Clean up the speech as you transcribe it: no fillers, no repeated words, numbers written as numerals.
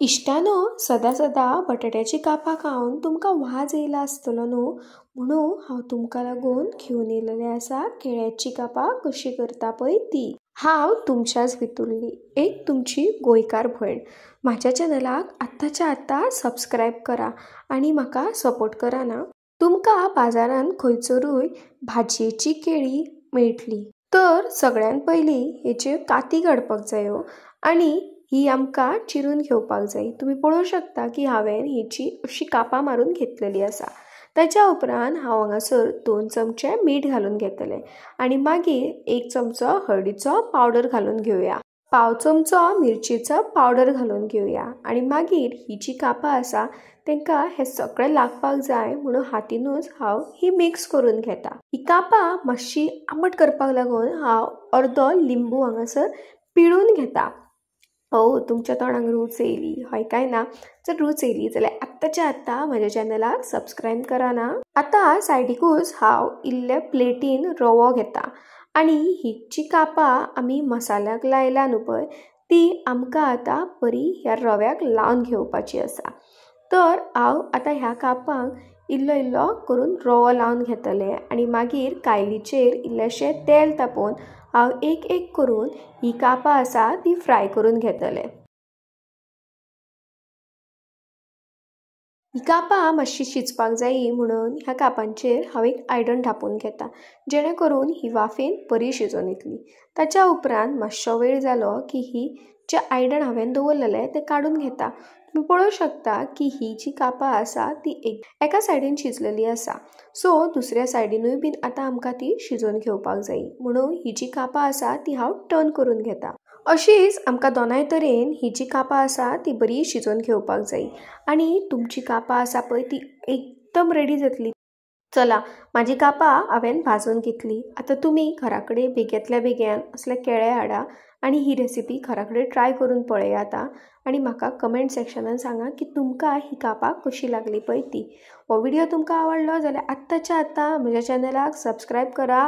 इश्टानो सदां सदां बटाट्याची कापां खावन तुमकां वाज येयला आसतलो न्हू, म्हणून हांव तुमकां लागून घेवन येयलेलें आसा केळ्याची कापां कशी करता पळय ती. हांव तुमच्याच भितुरली एक तुमची गोंयकार भयण. म्हाज्या चॅनलाक आत्ताच्या आत्तां सबस्क्रायब करा आनी म्हाका सपोर्ट करा ना. तुमकां बाजारान खंयसरूय भाजयेची केळी मेळटली. तर सगळ्यान पयलीं हेच्यो काती काडपाक जायो आनी ही आमकां चिरून घेवपाक जाय. तुमी पळोवंक शकता की हांवें हेची अशी कापां मारून घेतलेली आसा. ताच्या उपरांत हांव हांगासर 2 चमचे मीठ घालून घेतलें आनी मागीर 1 चमचो हळदीचो पावडर घालून घेवया, 1/4 चमचो मिरचेचो पावडर घालून घेवया आनी मागीर ही जी कापां आसा तांकां हें सगळें लागपाक जाय म्हणून हातीनूच हांव ही मिक्स करून घेता. ही कापां मातशी आंबट करपाक लागून हांव अर्दो लिंबू हांगासर पिळून घेता. हो, तुमच्या तोंडाक रूच येयली हय काय ना? जर रूच येयली जाल्यार आत्ताच्या आत्तां म्हज्या चॅनलाक सबस्क्रायब करा ना. आतां सायडीकूच हांव इल्ले प्लेटीन रवो घेता आनी ही जी कापां आमी मसाल्याक लायला न्हू पळय ती आमकां आतां बरी ह्या रव्याक लावन घेवपाची आसा. तर हांव आतां ह्या कापांक इल्लो इल्लो करून रवो लावन घेतलें आनी मागीर कायलीचेर इल्लेशें तेल तापोवन हांव एक एक करून ही कापां आसा ती फ्राय करून घेतलें. ही कापां मातशी शिजपाक जायी म्हणून ह्या कापांचेर हांव एक आयदन धांपून घेता, जेणे करून ही वाफेन बरी शिजोवन येतली. ताच्या उपरांत मातसो वेळ जालो की ही जें आयदन हांवें दवरलेलें तें काडून घेता. तुमी पळोवंक शकता की ही जी कापां आसा ती एका सायडीन शिजलेली आसा. सो दुसऱ्या सायडीनूय बीन आतां आमकां ती शिजोवन घेवपाक जायी म्हणून ही जी कापां आसा ती हांव टर्न करून घेता. अशीच आमकां दोनाय तरेन ही जी कापां आसा ती बरी शिजोवन घेवपाक जायी आनी तुमची कापां आसा पळय ती एकदम रेडी जातली. चला, म्हाजी कापां हांवें भाजून घेतली. आतां तुमी घरा कडेन बेगींतल्या बेगीन असले केळे हाडा आनी ही रेसिपी घरा कडेन ट्राय करून पळयात आनी म्हाका कमेंट सेक्शनान सांगा की तुमकां ही कापां कशी लागली पळय ती. हो व्हिडियो तुमकां आवडलो जाल्यार आत्ताच्या आत्तां म्हज्या चॅनलाक सबस्क्रायब करा.